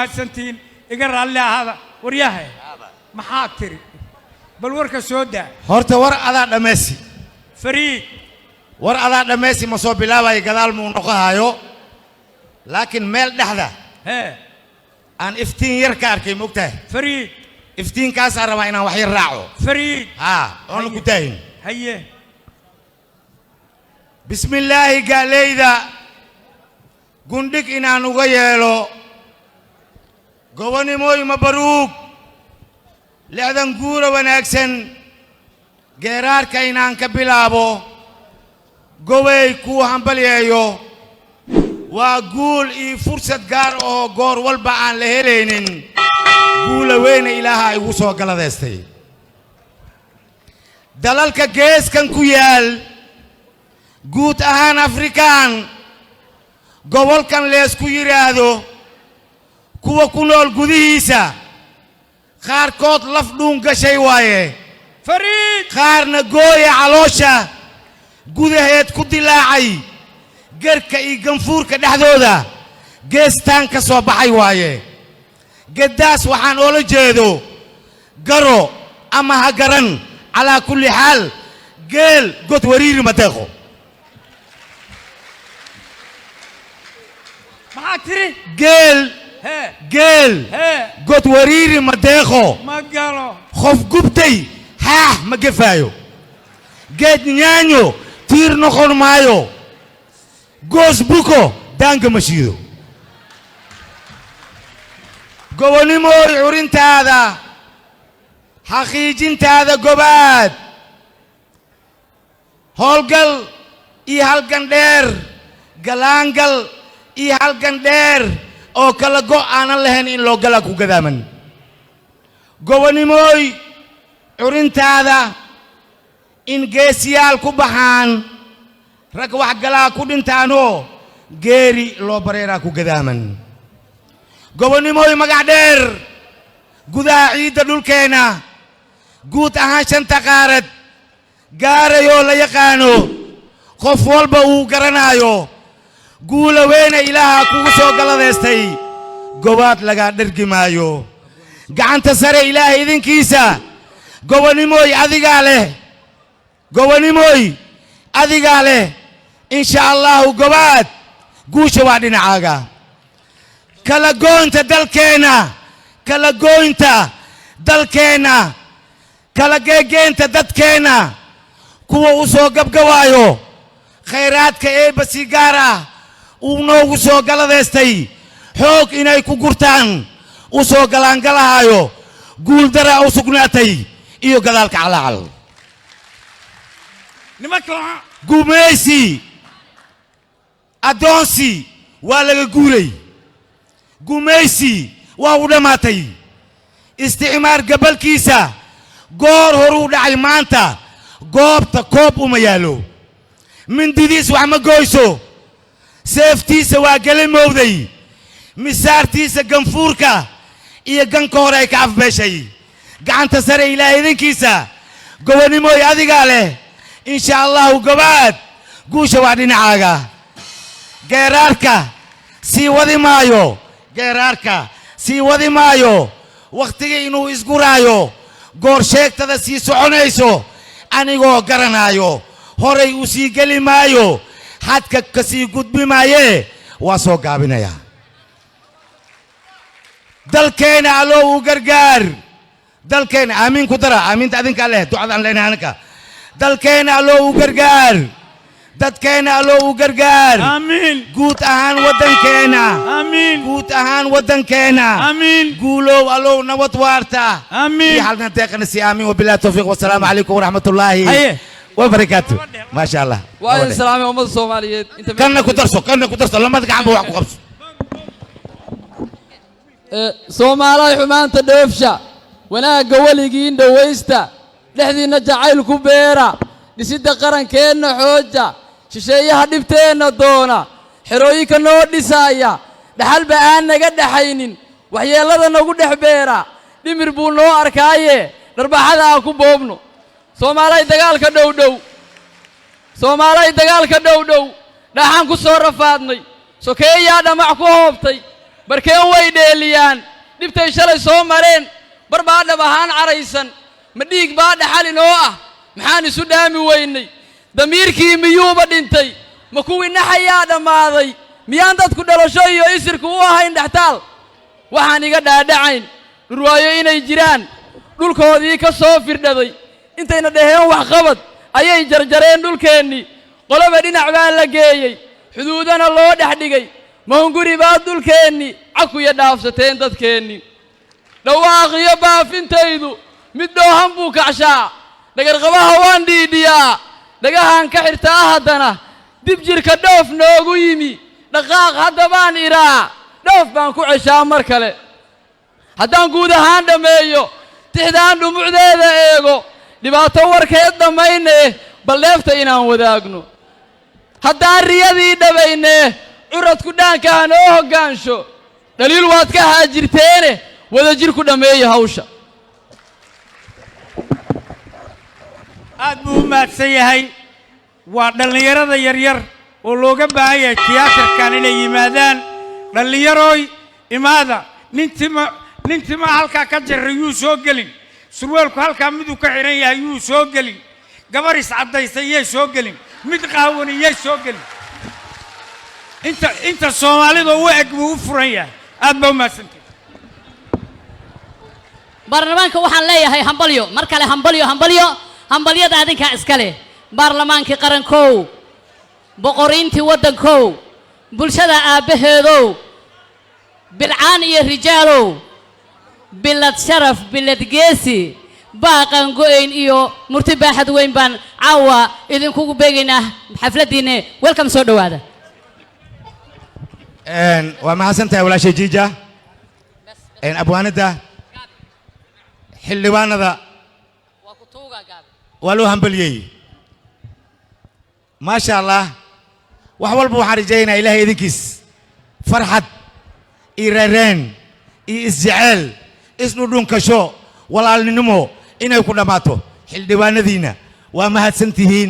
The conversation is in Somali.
Mahadsantihiin, iga raalli ahaada. Waryahay, maxaa tiri? Bal warka soo daa. Horta war adaa dhammaysi. Fariid. War adaa dhammaysi, ma soo bilaabayo, gadaal muu noqohayo, laakiin meel dhexda hee aan iftiin yar ka arkay, mogtahay? Fariid. Iftiinkaasaa rabaa inaan wax yar raaco. Fariid. Haa, oona ku taahin. Haye. Bismillaahi, gaaleyda gundhig inaan uga yeelo gobonimooy mabaruug 60 guura wanaagsan, geeraarka inaan ka bilaabo gobay kuu hambalyeeyo waa guul iyo fursad gaar oo goor walba aan la helaynin. Guula weyne Ilaaha igu soo galadeystay. Dalalka geeskan ku yaal, guud ahaan Afrikaan, gobolkan leesku yidhaahdo, kuwa ku nool gudihiisa qaarkood laf dhuun gashay waaye. Fariid. Qaarna gooya caloosha gudaheed ku dilaacay, gerka iyo ganfuurka dhexdooda geestaan ka soo baxay waaye. Geddaas waxaan oola jeedo, garo ama ha garan, calaa kulli xaal, geel god wariiri ma deeqo. Maxaa tiri? Geel. Hee. Geel. Hee. God wariiri ma deeqo. Ma galo. Qof gubtay xaax ma gefaayo, geed nyaanyo tiir noqon maayo, goos buko daanka ma shiido. Gobonnimooy curintaada, xaqiijintaada gobaad, howlgal iyo halgan dheer, galaangal iyo halgan dheer oo kala go' aanan lahayn in loo galaa ku gadaaman. Gobonnimooy curintaada in geesiyaal ku baxaan, rag waxgalaa ku dhintaanoo geeri loo bareeraa ku gadaaman. Gobonnimooy magac dheer gudaha ciidda dhulkeenna, guud ahaan shanta qaarad gaarayoo la yaqaano, qof walba uu garanaayo. Guula weyne Ilaaha kugu soo galadeystay, gobaad lagaa dhergi maayo. Gacanta sare Ilaahay idinkiisa, gobonnimooy adigaa leh, gobonnimooy adigaa leh. Insha Allahu gobaad guusha waa dhinacaaga. Kala goynta dalkeenna, kala goynta dalkeenna, kala geegeynta dadkeenna, kuwa u soo gabgabaayo khayraadka eebba si gaar ah uu noogu soo galadeystay xoog inay ku gurtaan u soo galaangalahaayo, guuldaraa u sugnaatay iyo gadaalka calaacal. Nimanka waxaa Gumaysi addoonsi waa laga guuray, gumaysi waa u dhammaatay, isticmaar gabalkiisa goor horuu dhacay. Maanta goobta koob uma yaallo, mindidiis wax ma goyso, seeftiisa waa gelimowday, misaartiisa ganfuurka iyo ganka hore ay ka afbeeshay. Gacanta sare Ilaahay idinkiisa, gobonnimooy adigaa leh. Insha Allahu gobaad guusha waa dhinacaaga. Geeraarka sii wadi maayo, geeraarka sii wadi maayo, wakhtigii inuu isguraayo, goor sheegtada sii soconayso anigoo garanaayo, horay u sii geli maayo, xadka ka sii gudbi maayee, waa soo gaabinayaa. Dalkeena Allow u gargaar, dalkeena aamiin ku dara, aamiinta adinkaa leh, ducadaan leenahay anaka. Dalkeena Allow u gargaar, dadkeena Allow u gargaar. Aamiin. Guud ahaan waddankeena. Aamiin. Guud ahaan waddankeena. Aamiin. Guulow Allow, nabad waarta Aamiin. iyo halna deeqana si. Aamiin, wabillahi tawfiiq, wasalaamu calaykum waraxmatullaahi Haye. wabarakaatu. Maasha Allah. Waa idin salaamay ummadda Soomaaliyeed inta Kanna ku darso, kanna ku darso, lamada gacanba wax ku qabso. Soomaalaha xumaanta dhoofsha, wanaagga weligiin dhowaysta, dhexdiinna jacayl ku beera, dhisidda qarankeenna xooja. Shisheeyaha dhibteenna doona, xerooyinka noo dhisaaya, dhaxalba aan naga dhaxaynin, waxyeellada nagu dhex beera, dhimir buu noo arkaaye, dharbaxada aan ku boobno. Soomaalay dagaalka dhowdhow, Soomaalay dagaalka dhowdhow, dhaxaan ku soo rafaadnay, sokeeyaa dhamac ku hoobtay. Barkeen way dheeliyaan dhibtay shalay soo mareen, bar baa dhab ahaan caraysan. Ma dhiig baa dhaxal inoo ah? Maxaan isu dhaami weynay? Damiirkii miyuuba dhintay? Ma kuwii naxayaa dhammaaday? Miyaan dadku dhalasho iyo isirku u ahayn dhextaal? Waxaan iga dhaadhacayn dhurwaayo inay jiraan dhulkoodii ka soo firdhaday. Intayna dhaheen waxqabad ayay jarjareen dhulkeennii. Qoloba dhinac baa la geeyey, xuduudana loo dhex dhigay. Mahunguri baa dhulkeennii cakuya dhaafsateen dadkeennii. Dhawaaqiyo baafintaydu mid dhoohan buu kacshaa. Dhagarqabaha waan dhiidhiyaa, dhagahaan ka xirtaa. Haddana dib jirka dhoof noogu yimi, dhaqaaq hadda baan idhaa, dhoof baan ku ceshaa mar kale. Haddaan guud ahaan dhammeeyo tixdaan, dhumucdeeda eego, dhibaato warkeed dhammaynee, bal dheefta inaan wadaagno. Haddaan riyadii dhabaynee, curadku dhaanka hanoo hoggaansho. Dhaliil waad ka haajirteene, wadajir ku dhammeeya hawsha. Aad buu u mahadsan yahay. Waa dhallinyarada yaryar oo looga baahan yahay tiyaatarkan inay yimaadaan. Dhallinyarooy, imaada. Nin tima halkaa ka jarray yuu soo gelin, surweelku halkaa miduu ka xidhan yahay yuu soo gelin, gabar iscaddaysay yay soo gelin, mid qaawani yay soo gelin. Inta soomaalida u eg buu u furan yahay. Aad baa u mahadsantahay. Baarlamaanka waxaan leeyahay hambalyo mar kale, hambalyo, hambalyo, hambalyada adinkaa iska leh. Baarlamaankii qarankow, boqoriintii waddankow, bulshada aabbaheedow, bilcaan iyo rijaalow, bilad sharaf, bilad geesi, baaqan go'ayn iyo murti baaxad weyn baan caawa idinkugu beegaynaa xafladdiinne. Welcome, soo dhowaada. Waa mahadsan tahay walaashay Jiija. Abwaanada, xildhibaanada waa loo hambaliyey, maasha Allah. Wax walba waxaan rajaynayaa Ilahay idinkiis farxad iyo reereen iyo isjeceel, isdhudhunkasho, walaalnimo inay ku dhammaato. Xildhibaanadiina waa mahadsan tihiin.